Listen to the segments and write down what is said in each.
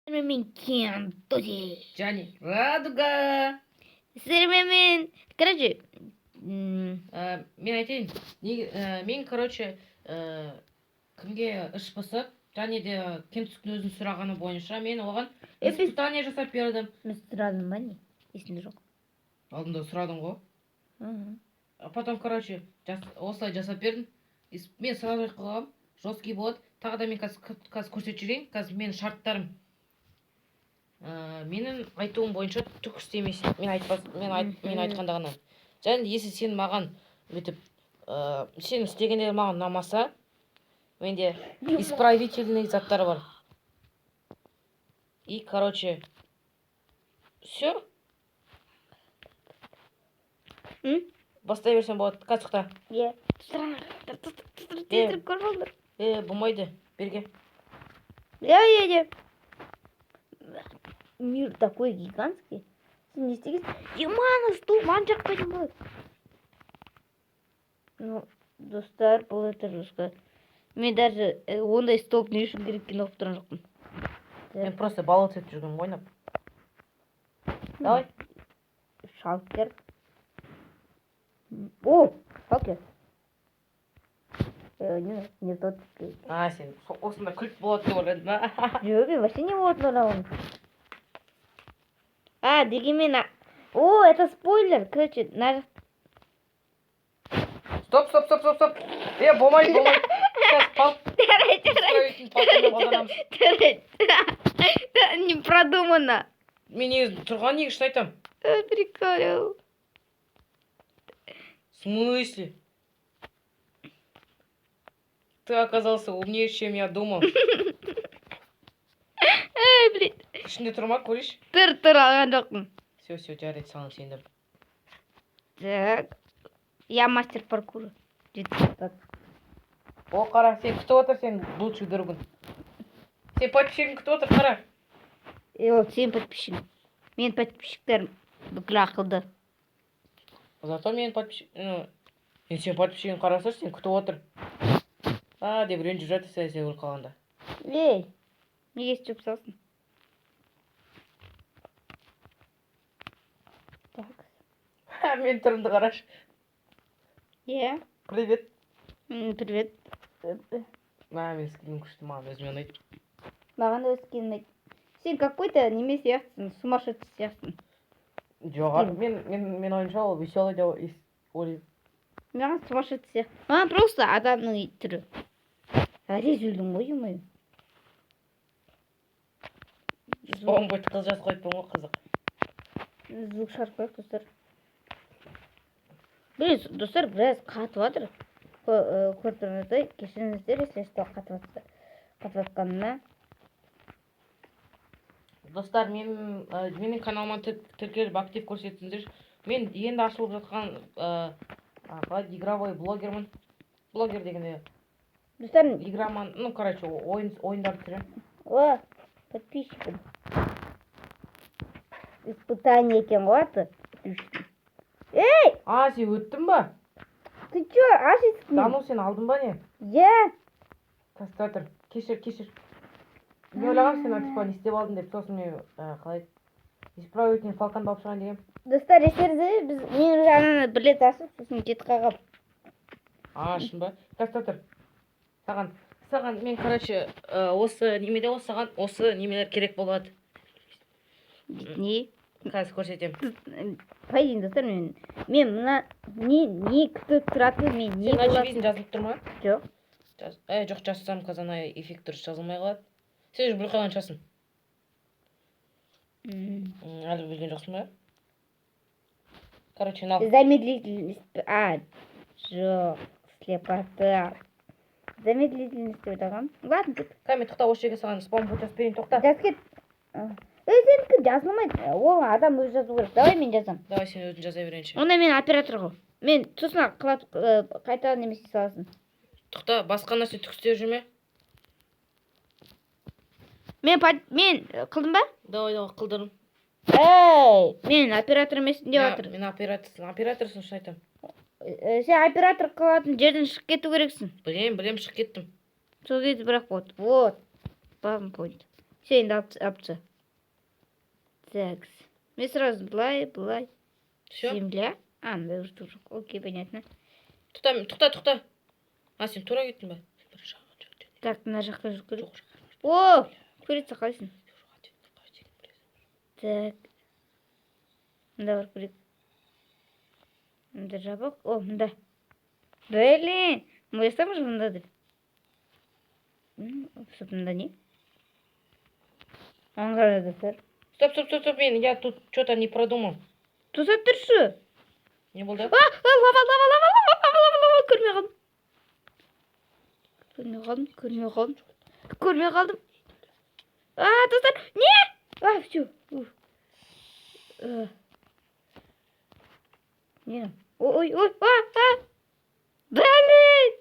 Мен Кентузи. Және Радуга. Сіздермен, короче, Мен айтайын неге, мен, короче, кімге іш пысып және де Кемтүстіктің өзінің сұрағаны бойынша мен оған испытание жасап бердім. Мен сұрадым ба, не? Есімде жоқ. Алдында сұрадың ғой. Мгм. А потом, короче, осылай жасап бердім. Мен сразу айтып қойғанмын, жесткий болады. Тағы да мен қазір көрсетіп жіберейін. Қазір менің шарттарым. Менің айтуым бойынша түк істемейсің. Мен айтпас, мен айтқанда ғана. Және де если сен маған бүйтіп, сен істегенде маған ұнамаса, менде исправительный заттар бар. И, короче, все. М? Бастай берсем болады. Қазір, тоқта. Иә. Тезірек көріп алыңдар. Е, болмайды. Берге. Иә, иә, иә. Мир такой гигантский. Сен не істегенсің? Димана, стул маған жақпайтын болады. Ну, достар, бұл это жестко. Мен даже ондай столб не үшін керек екенін ұғып тұрған жоқпын. Мен просто баловаться етіп жүргенмін ойнап. Давай. Шалкер. О, шалкер. Не, не тот. А, сен осында күліп болады деп ойладың ба? Жоқ, мен вообще не болатынын ойламадым. А, дегенмен... О, это спойлер. Короче, на. Стоп, стоп, стоп, стоп, стоп. Е, болмайды, болмайды. Қазір Жарайды, жарайды. исправительный палкамен қолданамыз. Жарайды. Не продумано. Мен негізі тұрған, негізі шын айтамын. Прикол. В смысле? Ты оказался умнее, чем я думал. Эй, блин. Ішінде тұр ма, көрейінші. Тұр, тұр, алған жоқпын. Все, все, жарайды, саған сендім. Так. Я мастер паркура. Так. О, қара, сен күтіп отыр, сен лучший другың. Сен подписчигің күтіп отыр, қара. Е, ол сенің подписчигің. Менің подписчиктерім бүкіл ақылды. Зато менің подписчик, ну, мен сенің подписчигің қарасайшы, сен күтіп отыр. А, деп ренжіп жатыр сен өліп қалғанда. Ей, неге істеп салсың? Так. Мен түрімді қарашы. Иә. Привет. Привет. Мә, менің скинім күшті, маған өзіме ұнайды. Маған да өз скинің ұнайды. Сен какой-то неме сияқтысың, сумасшедший сияқтысың. Жоқ, мен ойымша, ол веселый деп ойлаймын. Маған сумасшедший сияқты. Маған просто адамның түрі. Әрең өлдің ғой, ё-моё. Спаун қыз жазып қойыппын ғой, қызық. Звук шығарып қояйық, достар. Блин, достар, біраз қатып жатыр. Көріп тұрғаныңыздай, кешіріңіздер, если что, қатып жатса. Қатып жатқанына. Достар, менің каналыма тіркеліп, актив көрсетсеңіздер. Мен енді ашылып жатқан, қалай, игровой блогермін. Блогер дегенде Достар, игроман, ну, короче, ойындар түсіремін. О, подписчикім. Испытание екен ғой аты. Эй, А, сен өттің ба? ты чё, аш есікті? Дану, сен алдың ба, не? Иә. Қазір, тұра тұр. Кешір, кешір. Мен ойлағанмын, сен, типа, не істеп алдың деп. Сосын мен, қалай, исправительный палканы алып шығайын дегенмін. Достар, естеріңізде, біз мен уже ананы бір рет ашып, сосын кетіп қалғанмын. А, шын ба? Қазір, тұра тұр. Саған мен, короче, осы немеде ғой, саған осы немелер керек болады. Не? Қазір көрсетемін. По идее, достар, мен мына не күтіп тұратынын, мен не Сен болатынын очевидно жазылып тұр ма? Жоқ. Ә, жоқ, жазсам, қазір ана эффект дұрыс жазылмай қалады. Сен уже біліп қалған шығарсың. Әлі білген жоқсың ба? Короче, мынау. Замедлительность. А, жоқ, слепота. Замедлительность деп ойлағанмын. Ладно, кет. Кәме, тоқта, осы жерге саған спаун жазып берейін, тоқта. Жазып кет. Ей, сенікі жазылмайды. Ол адам өзі жазу керек. Давай мен жазамын. Давай, сен өзің жаза берейінші. Онда мен оператор ғой. Мен сосын қылап қайта немесе саласың. Тоқта, басқа нәрсе түк істеп жүрме. Мен қылдым ба? Давай, давай, қылдырым. Ей, мен оператор емеспін деп жатыр. Мен операторсың, операторсың, шын айтамын. Сен оператор қылатын жерден шығып кету керексің. Білемін, білемін, шығып кеттім. Сол кезде бірақ болады. Вот. Спаун point. Все, енді алып таста. Так. Мен сразу былай, былай. Все. Земля. А, мында уже жоқ. Окей, понятно. Тоқта, тоқта, тоқта. А, сен тура кеттің ба? Так, мына жақта жүру керек. О, курица, қалайсың? Так. Мында барып көрейік. Мында жабық. О, мында. Блин, мы же мында деп. Стоп, мында не? Аңғара, достар. Стоп, стоп, стоп, стоп, мен, я тут что-то не продумал. Тоса тұршы. Не болды? А, а, лава, лава, лава, лава, лава, лава, лава, көрмей қалдым. Көрмей қалдым, көрмей қалдым. Көрмей қалдым. А, достар, не? А, все. Не? Ой, ой, а, а. Блин!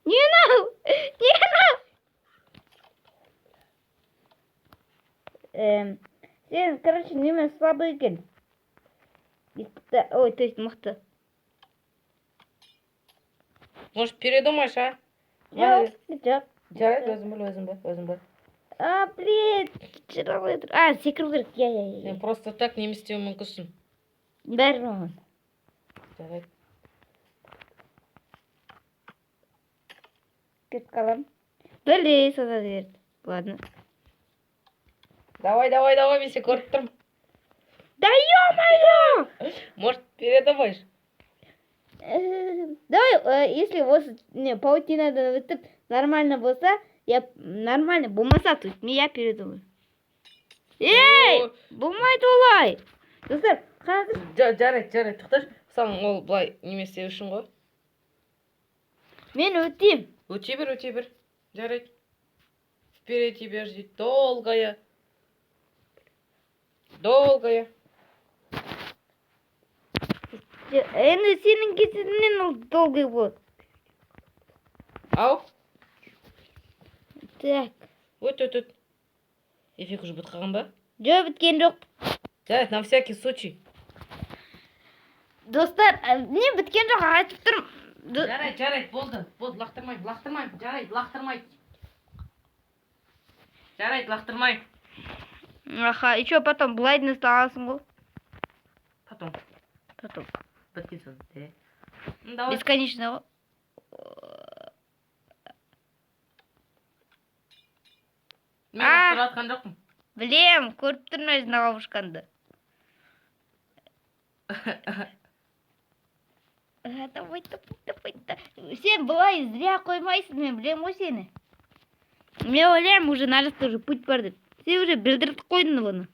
Не мынау? Не мынау? Сен, короче, немен слабый екен. Ой, то есть мықты. Может, передумаешь, а? Жоқ, жоқ. Жарайды, өзің біл, өзің біл, өзің біл. А, блин, жүре алмай тұр. А, секіру керек. Иә, иә, иә. Сен просто так неме істеуі мүмкінсің. Бәрі маған. Жарайды. Кетіп қаламын. Блин, сата берді. Ладно. Давай, давай, давай, мен сені көріп тұрмын. Да ё-моё! Может, передумаешь? Давай, если осы не паутинадан өтіп нормально болса, я нормально болмаса, то есть я передумаю. Ей, О. болмайды олай. Достар, қараңыздар. Жарайды, жарайды, тоқташы. Саған ол былай неме істеу үшін ғой. Мен өтеймін. Өте бер, өте бер. Жарайды. Впереди тебя ждет долгая. Долгая. Енді сенің кесірінен ол долгий болады. Ау. Так. Өт, өт, өт. Эффект уже бітіп қалған ба? Жоқ, біткен жоқ. Жарайды, на всякий случай. Достар, не біткен жоқ, айтып тұрмын. Жарайды, жарайды, болды. Болды, лақтырмаймын, лақтырмаймын. Жарайды, лақтырмаймын. Жарайды, лақтырмаймын. Аха, еще потом былайдың аласың ғой. Потом. Потом. Біткен соң. Де. Ну, давай. Бесконечно ғой. Мен А. лақтырып жатқан жоқпын. Білем, көріп тұрмын өзің ловушкаңды. А, давай, давай, давай, давай. Сен былай зря қоймайсың, мен білемін ғой сені. Мен ойлаймын, уже мына жақта уже путь бар деп. Сен уже білдіртіп қойдың бұны.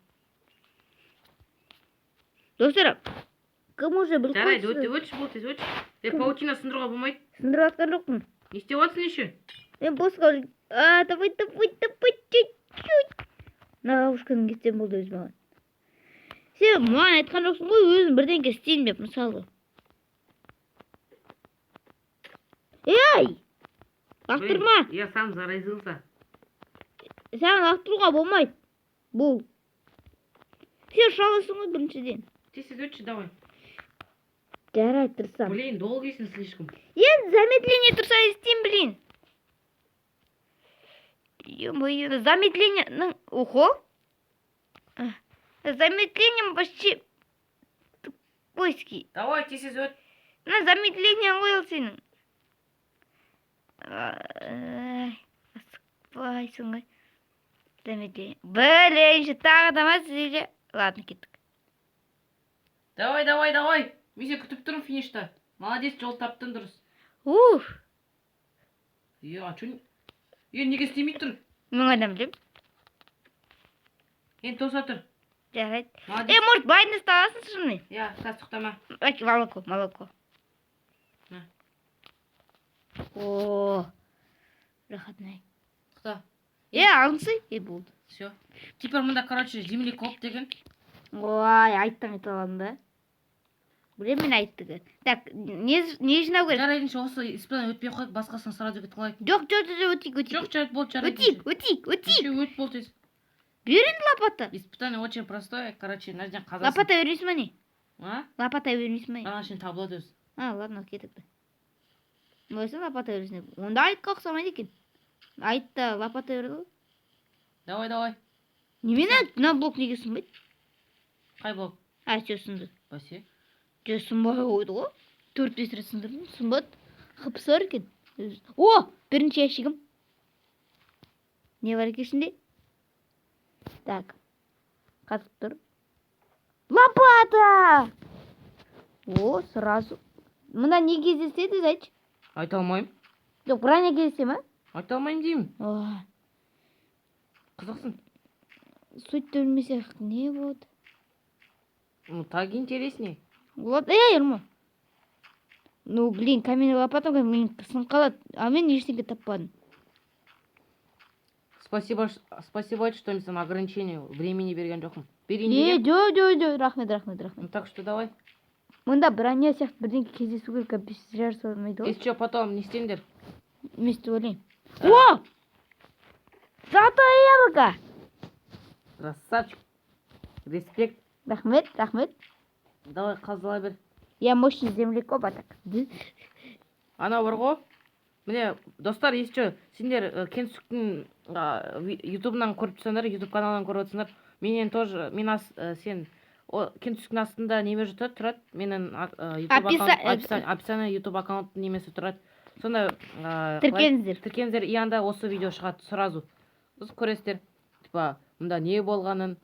Достар, кім уже біліп Жарайды, қойды? өт, өтші, болды, тез өтші. Е, паутина сындыруға болмайды. Сындырып жатқан жоқпын. Не істеп жатрсың еще? Мен босқа. А, давай, давай, давай, чуть-чуть. Мына ловушканы кетсем болды өзі маған. Сен маған айтқан жоқсың ғой, өзің бірдеңке істеймін деп, мысалы. Ей! Лақтырма! Я сам заразился. Саған лақтыруға болмайды. Бұл. Сен шаласың ғой біріншіден. Тез, тез өтші, давай. Жарайды, тырысамын. Блин, долгийсің слишком. Енді замедление тұрса істеймін, блин. Ё-моё, замедление... Ну, ого. А, замедлением вообще тупойский. Давай, тез, тез өт. Мына замедление ғой ол сенің. Ай, асықпайсың ғой. Замедление. Блин, еще тағы да ма сізде? Ладно, кеттік. Давай, давай, давай. Мен сені күтіп тұрмын финишта. Молодец, жол таптың дұрыс. Уф, Е, а чё? Е, неге істемей тұр? Мен қайдан білемін? Енді тоса тұр. Жарайды. Молодец. Е, может, байдың аласың шынымен? Иә, қазір тоқтама. Әке, молоко, молоко. На. О, рахат-ай. Тоқта. Е, алынсай. Е, болды. Все. Теперь мында, короче, землекоп деген. Ой, айттың айта аламын ба? Білемін мен айттығы. Так, не жинау керек? Жарайды, осы испытание өтпей қояйық, басқасын сразу кетіп қалайық. Жоқ, жоқ, жоқ, өтейік, өтейік. Жоқ, жарайды, болды, жарайды. Өтейік, өтейік, өтейік. Еще өт болды тез. Бер енді лопата. Испытание очень простое. Короче, мына жерден қазасың. Лопата бермейсің ба не? А? Лопата бермейсің ба не? Ана ішінен табылады өзі. А, ладно, кеттік. Болса лопата бересің деп. Онда айтқа ұқсамайды екен. Айт та лопата берді ғой. Давай, давай. Немене, мына блок неге сынбайды? Қай блок? А, все, сынды. Бәсе. Жоқ, сынбай қойды ғой. Төрт бес рет сындырдым, сынбады. Хпсы бар екен. О, бірінші ящигім. Не бар екен ішінде? Так. Қатып тұр. Лопата! О, сразу. Мына не кездеседі, айтшы? Айта алмаймын. Жоқ, броня кездесе ма? Айта алмаймын деймін. О, Қызықсың. Суть білмесек не болады? Ну, так интересней. Вот, ей, ұрма. Ну, блин, каменный лопата мен сынып қалады. А мен ештеңе таппадым. Спасибо, спасибо, что мен саған ограничение времени берген жоқпын. Берейін Не, дегем. жо, жо, жо, рахмет, рахмет, рахмет. Ну, так что давай. Мында броня сияқты бірдеңе кездесу керек, әйтпесе зря жасалмайды ғой. Если что, потом не істеңдер. Емес деп ойлаймын. О! Золотое яблоко! Красавчик. Респект. Рахмет, рахмет. Давай, қазыла бер. Я мощный землекоп, а так. Ана бар ғой. Міне, достар, если что, сендер Кеңсүктің ютубынан көріп тұрсаңдар, ютуб каналынан көріп отырсыңдар, менен тоже, мен ас, сен о, Кеңсүктің астында неме жатады, тұрады, менің ютуб аккаунт, описание ютуб аккаунттың немесі тұрады. Сонда Тіркеліңіздер. Тіркеліңіздер, и анда осы видео шығады сразу. Сосын көресіздер, типа, мында не болғанын,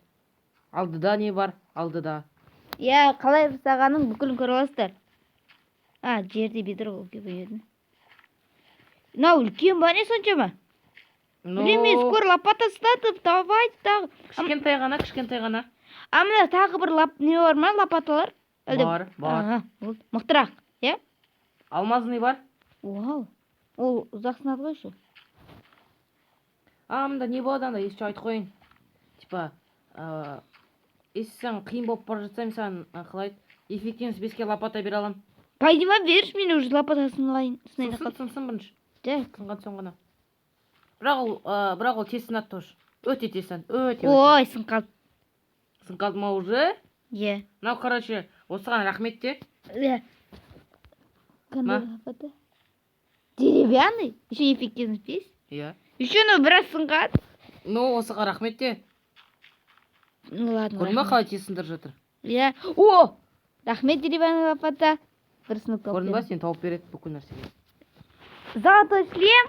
алдыда не бар, алдыда. Иә, қалай жасағанын бүкілін көре аласыздар. А, жерде бедро болып келіп. Мынау үлкен ба, не соншама? Ну, Блин, мен скоро лопата сынады, давайте тағы. Кішкентай ғана, кішкентай ғана. А мына тағы бір лап не бар ма, лопаталар? Әлде- Бар, бар. Ага, болды. Мықтырақ, иә? Алмазный бар. Вау. Ол ұзақ сынады ғой еще. А, мында не болады анда, если что, айтып қояйын. Типа, если саған қиын болып бара жатса, мен саған қалай еді, эффективность 5-ке лопата бере аламын. Пойди ма, берші, мен уже лопата сынайын сынайын Сынсын, сынсын бірінші. Так. Сынған соң ғана. Бірақ ол тез сынады тоже. Өте тез сынады, өте, өте. Ой, сынып қалды. Сынып қалды ма уже? Иә. Мынау, короче, осыған рахмет те. Иә. Қандай Ма? лопата? Деревянный? Еще эффективность 5? Иә. Еще ну біраз сынған. Ну, осыған рахмет те. Ну ладно. Көрдің ба, Рахмет. қалай тез сындырып жатыр? Иә. О! Рахмет, деревянный лопата. Бір сынып қалып. Көрдің ба, сен тауып береді бүкіл нәрсеге. Золотой шлем.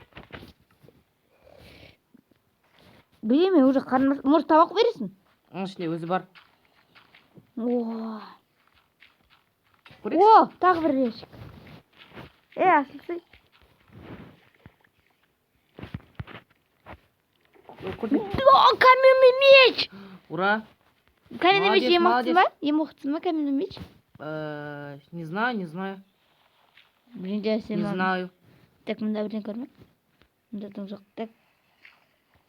Блин, мен уже қарным аш- Может, тамақ бересің? Оның ішінде өзі бар. О, Көрейікші. о, тағы бір ящик. Е, ашылсай. Көрсет. О, каменный меч! Ура. Каменный меч Молодец, ең мықтысы молодец. ма? Ең мықтысы ма каменный меч? Не знаю, не знаю. Блин, жа сен Не маған- знаю. Так, мында бірдеңе бар ма? Мында дым жоқ. Так.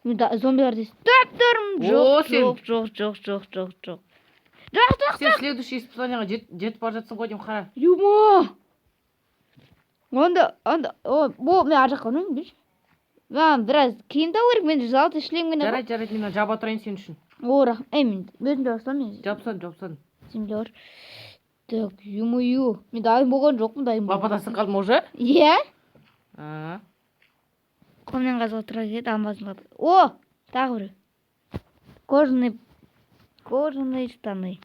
Мында зомбиларды естіп тұрмын. О, Жоқ, сен- жоқ, жоқ, жоқ, жоқ, жоқ, жоқ. Жоқ, жоқ. Сен следующий испытанияға жетіп бара жатсың ғой деймін, қара. Юма! Онда, онда, о, о, мен ар жаққа бармаймын, білші. Маған біраз киім табу керек, менде золотой шлем ғана бар. Жарайды, жарайды, мен жаба тұрайын сен үшін. О, рахмет. Ей, мен өзім жаба саламын, мен Жапсаң, жапсаң. земля бар. Так, ё-моё. Мен дайын болған жоқпын, дайын болған. Лопата сынып қалды ма уже? Иә. А, Қолмен қазуға тура келеді, алмазный лопата. О, тағы біреу. Кожаные штаны.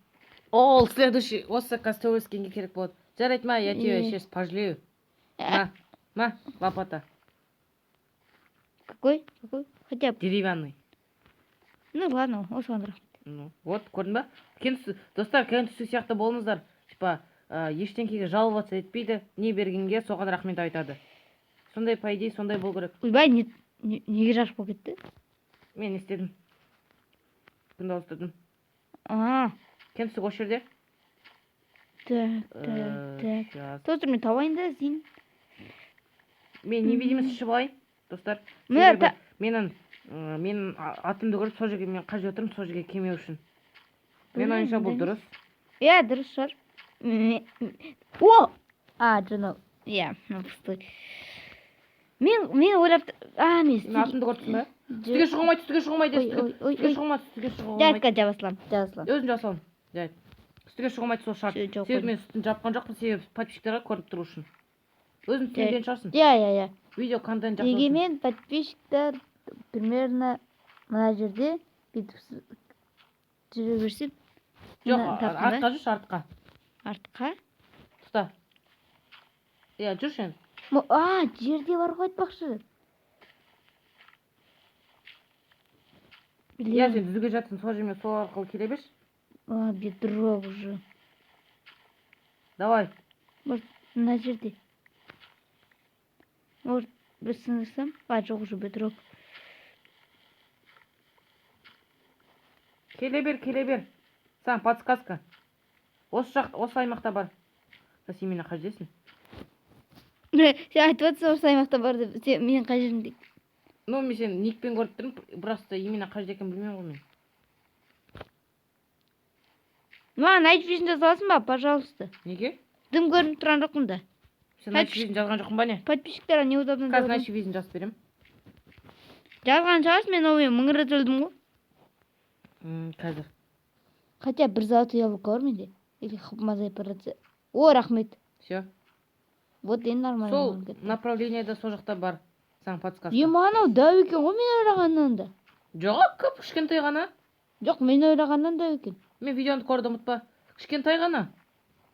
Ол следующий, осы қазір төбелескенге керек болады. Жарайды ма, я тебя Е. сейчас пожалею. На, на, лопата. Какой? Какой? Хотя бы. Деревянный. Ну ладно, осыған рахмет. Ну, вот, көрдің ба? Достар, Кеңсү сияқты болыңыздар. Типа, ештеңкеге жаловаться етпейді, не бергенге соған рахмет айтады. Сондай, по идее, сондай болу керек. Ойбай, неге жарық болып кетті? Мен не істедім? Күнді ауыстырдым. А, Кеңсү осы жерде. так, так, так. Щас. Достар, мен табайын да іздейін. Мен невидимость ішіп алайын, достар. Міне, Себебі менің атымды көріп, сол жерге, мен қай жерде отырмын, сол жерге келмеу үшін. Менің ойымша, бұл Білмеймін. дұрыс. Иә, дұрыс шығар. О! А, жаңа. Иә, мынау пустой. Мен ойлап, а, мен Мен атымды көріпсің ба? Үстіге шыға алмайды, үстіге шыға алмайды, Ой, ой, ой, үстіге ой. шыға алмайды, үстіге шығуға болмайды. Жарайды, жаба саламын, жаба саламын. Өзім жаба саламын. Жарайды. Үстіге шыға алмайды, сол шарт. Жо- жоқ, Себебі мен үстін жапқан жоқпын, себебі подписчиктерге көрініп тұру үшін. Өзің түсінген шығарсың. Иә, иә, иә. Видео контент жасау үшін. Егемен подписчиктер примерно Мына жерде бүйтіп жүре берсем. Жоқ, Мына таптым ба? артқа жүрші, артқа. Артқа? Тоқта. Иә, жүрші енді. А, жерде бар ғой, айтпақшы. Иә, Блин. сен түзуге жатсың, сол жермен, сол арқылы келе берші. А, бедрок уже. Давай. Может, мына жерде. Может, бір сындырсам? А, жоқ, уже бедрок. Келе бер, келе бер. Саған подсказка. Осы жақ, осы аймақта бар. Та сен мені қай жердесің? Сен айтып жатрсың, осы аймақта бар деп. Сен мен қай жерімде? Ну, мен сені никпен көріп тұрмын, просто именно қай жерде екенін білмеймін ғой мен. Маған Night Vision жаза аласың ба, пожалуйста? Неге? Дым көрініп тұрған жоқпын да. Сен Night Vision жазған жоқпын ба, не? Подписчиктерге неудобно деп Қазір отырмын. Night Vision жазып беремін. Жазған шығарсың, мен онымен мың рет өлдім ғой. Қазір. Хотя бір золотой яблоко бар менде. Или хп процент. О, рахмет. Все. Вот енді нормально Сол болып кетті. направлениеда, сол жақта бар. Саған подсказка. Е, анау дәу екен ғой мен ойлағаннан да. Жоқ, кіп кішкентай ғана. Жоқ, мен ойлағаннан дәу екен. Мен видеоны көрдім, ұмытпа. Кішкентай ғана.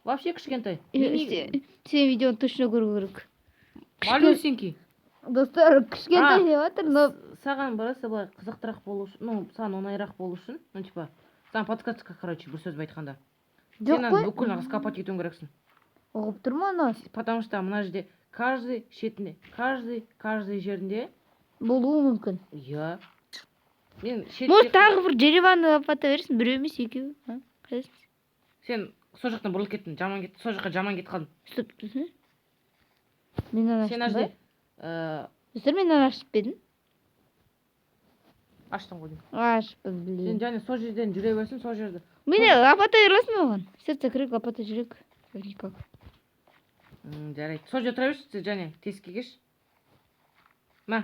Вообще кішкентай. Е, сен видеоны точно көру керек. Малюсенький. Достар, кішкентай А, деп жатыр, но Саған просто былай қызықтырақ болу үшін, ну, саған оңайырақ болу үшін, ну, типа, саған подсказка, короче, бір сөзбен айтқанда. Жоқ Сен қой. аны бүкіл раскопать етуің керексің. Ұғып тұрмын оны. Потому что мына жерде каждый шетінде, каждый жерінде Болуы мүмкін. Иә. Мен шетте. Может, тағы бір деревянный лопата берсін, біреу емес, екеу. А, қайдасың? Сен сол жақтан бұрылып кеттің, жаман кет, сол жаққа жаман кетіп қалдың. Стоп, сосын? Мен аны Сен аштым ана ба? жерде Достар, мен аны ашып па едім? Аштың ғой деймін. Ашпын, Сен блин. және сол жерден жүре берсін, сол жерде. Міне, лопата бере аласың ба оған? Сердце керек, лопата жүрек. Никак. Жарайды. Сол жерде тұра берші, және тесікке келші. Мә,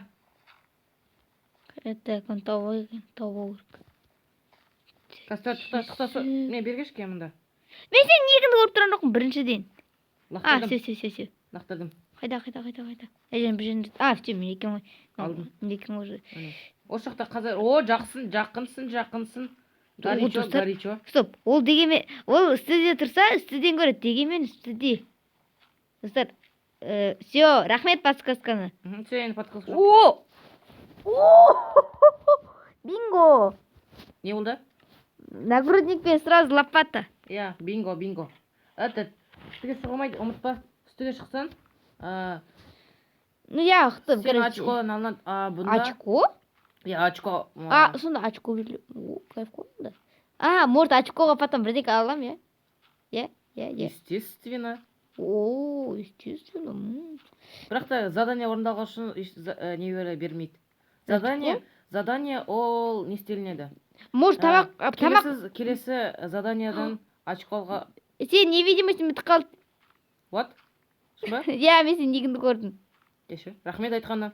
Так, оны тауып алайық енді, тауып алу керек. Қазір тоқта, тоқта, тоқта, мен бергеші кел мында. Мен сенің никіңді көріп тұрған жоқпын біріншіден. А, Лақтырдым, все, все, все, все. лақтырдым. Қайда, қайда, қайда, қайда? Әжем бір жерінде. А, все, мен екен ғой. Алдым. Мен екен ғой уже. Міне. Осы жақта қазір, о, жақсын, жақынсың, жақынсың. Горячо, Достар. горячо. Стоп, ол дегенмен, ол үстіде тұрса, үстіден көреді, дегенмен үстіде. Достар, все, рахмет подсказканы. Все, енді подсказка жоқ. О! О! Бинго! Не болды? Нагрудникпен сразу лопата. Иә, бинго, бинго. Этот, үстіге шыға алмайды, ұмытпа. Үстіге шықсаң, Ну, я ұқтым, сен короче. очкодан алынады. А, бұнда. Очко? Иә, очко. А, сонда очко беріле. О, кайф қой онда. А, может, очкоға потом бірдеңе ала аламын, иә? Иә, иә, иә. Естественно. О, естественно. Бірақ та задание орындалған үшін не бермейді. Задание, задание ол не істелінеді? Может, тамақ, а, тамақ. Келесі заданиядан очкоға. Сен невидимость бітіп қалды. What? Шын ба? Иә, мен сенің никіңді көрдім. Кешір. Рахмет айтқанына.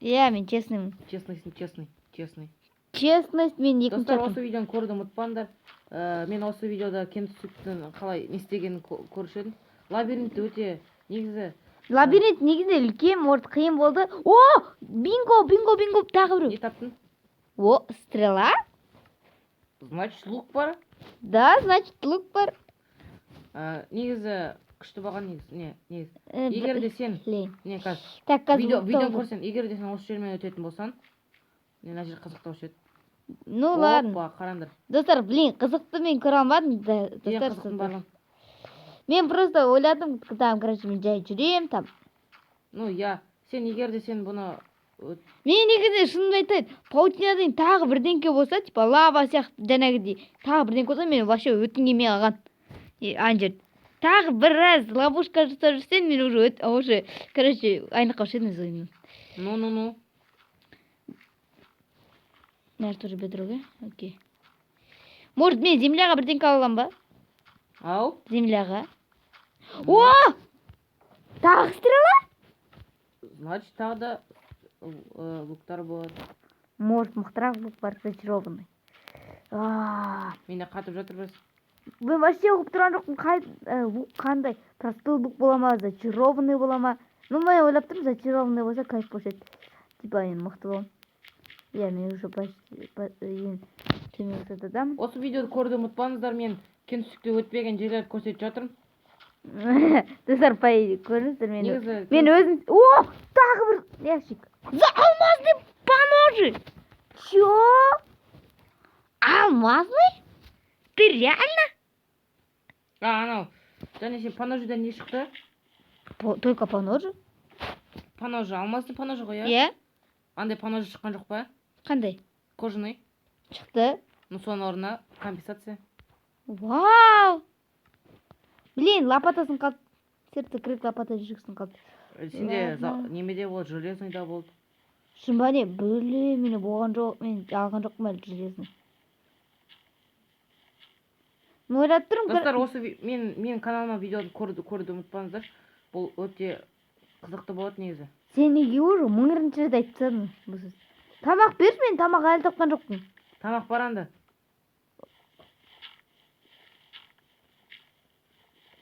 Иә, мен честныймын. Честныйсың, честный, честный. Честность мен екінші Достар, атым. осы видеоны көруді ұмытпаңдар. Мен осы видеода кентүстіктің қалай не істегенін көруші едім. Лабиринт өте негізі. Лабиринт негізінде үлкен, может, қиын болды. О, бинго, бинго, бинго, тағы Не біреу. таптың? О, стрела? Значит, лук бар. Да, значит, лук бар. Негізі күшті болған негізі. Не, негізі. Егер де сен Блин. не қазір Так, қазір видео лук видеоны табу. көрсең, егер де сен осы жермен өтетін болсаң, не, мына жер қызықтау еді. Ну ладно. Опа, қараңдар. Достар, блин, қызықты мен көре алмадым. Да, Ең достар, қызықтың сіздер. барлығын. Мен просто ойладым, там, короче, мен жай жүремін, там. Ну, я, сен егер де сен бұны Мен негізінде шынымды айтайын, паутинадан тағы бірдеңке болса, типа лава сияқты жаңағыдей, тағы бірдеңке болса, мен вообще өткім келмей қалған. Ана жерде. Тағы біраз ловушка жасап жүрсем, мен уже, уже, короче, айнып қалушы едім өз ойымнан. Ну, ну, ну. Мына тоже бедрок, иә? Окей. Может, мен земляға бірдеңке ала аламын ба? Ау. Земляға. О! Тағы стрела? Значит, тағы да луктар болады. Может, мықтырақ лук бар, зачарованный. А, Менде қатып жатыр біраз. Мен вообще ұғып тұрған жоқпын, қай лук қандай. Простой лук бола ма, зачарованный бола ма? Ну, мен ойлап тұрмын, зачарованный болса, кайф болушы еді. Типа, мен мықты боламын. Иә, мен уже почти ең төменгі сатыдамын. Осы видеоны көруді ұмытпаңыздар. Мен Кентүстікте өтпеген жерлерді көрсетіп жатырмын. Достар, по идее, көрдіңіздер мен. Негізі Мен өзім. О, тағы бір ящик. За алмазный поножи. Чё? Алмазный? Ты реально? А, анау және сен поножидан не шықты? Только поножи? Поножи, алмазный поножи ғой, иә? Иә. Андай поножи шыққан жоқ па? Қандай? Кожаный. Шықты. Ну, соның орнына компенсация. Вау! Блин, лопатасын қалды. Сердце крик лопата жүргісін қалды. Сенде Ладно. Немеде болды, железный да болды. Шын ба, не? Блин, менде болған жоқ, мен алған жоқпын әлі железный. Мен ойлап тұрмын. Достар, осы мен каналыма видеоны көруді ұмытпаңыздар. Бұл өте қызықты болады негізі. Сен неге уже мыңыншы рет айтып тастадың бұл сөз? Тамақ берші, мен тамақ әлі тапқан жоқпын. Тамақ бар анда.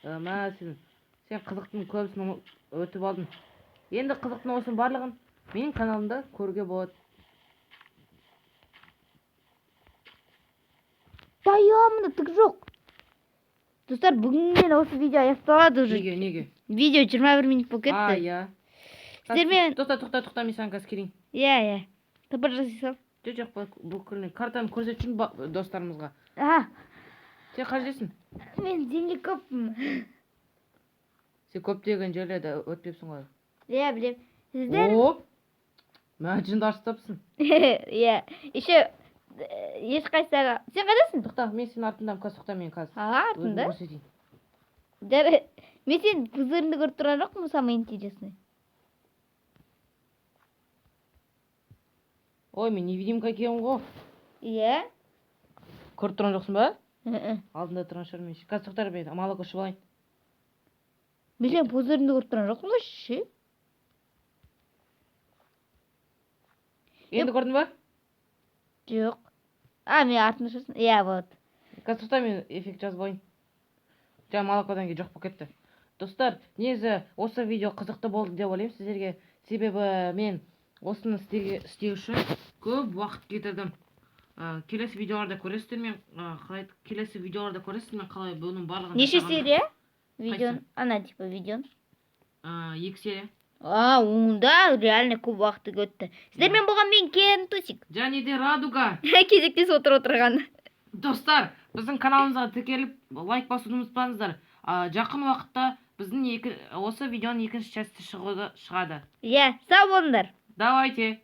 Мә, сен қызықтың көбісін өтіп алдың. Енді қызықтың осының барлығын менің каналымда көруге болады. Да мында түк жоқ. Достар, бүгіннен осы видео аяқталады уже. Неге, неге? Видео 21 минут болып А, кетті. иә. Сіздермен- Тоқта, тоқта, тоқта, мен саған қазір келейін. Иә. Тыпыр жасай сал. Жоқ, жоқ, бүкіл картаны көрсетіп жүрмін достарымызға. А, Сен қай жердесің? Мен землекоппын. Сен көптеген жерлерді өтпепсің ғой. Иә, білем. Сіздер О! Мә, жынды ашып тапсың. Иә, еще ешқайсысы. Сен қайдасың? Тоқта, мен сенің артындамын, қазір тоқта, мен қазір. А, Өзім артында? көрсетейін. Жарай. Мен сенің пузырыңды көріп тұрған жоқпын, самое интересное. Ой, мен невидимка екенмін ғой. Иә? Көріп тұрған жоқсың ба? Мм. Алдында тұрған шығар мен. Қазір тоқта, мен молоко ішіп алайын. Мен сенің пузырыңды көріп тұрған жоқпын ғой ше. Енді көрдің ба? Жоқ. А, мен артында шығарсың. Иә, вот. Қазір тоқта, мен эффект жазып алайын. Жаңа молокодан кейін жоқ болып кетті. Достар, негізі осы видео қызықты болды деп ойлаймын сіздерге. Себебі мен осыны істеу үшін көп уақыт кетірдім. Келесі видеоларда көресіздер мен қалай, келесі видеоларда көресіздер мен қалай бұның барлығын Неше жасағанымды. серия? Видеоны. Ана, типа, видеоны. Екі серия. А, онда реально көп уақыт өтті. Сіздермен болған мен, Кентусик. Және де Радуга. Кезектесіп отырған. Достар, біздің каналымызға тіркеліп, лайк басуды ұмытпаңыздар. Жақын уақытта біздің осы видеоның екінші часті шығады. Иә, сау болыңдар. Давайте.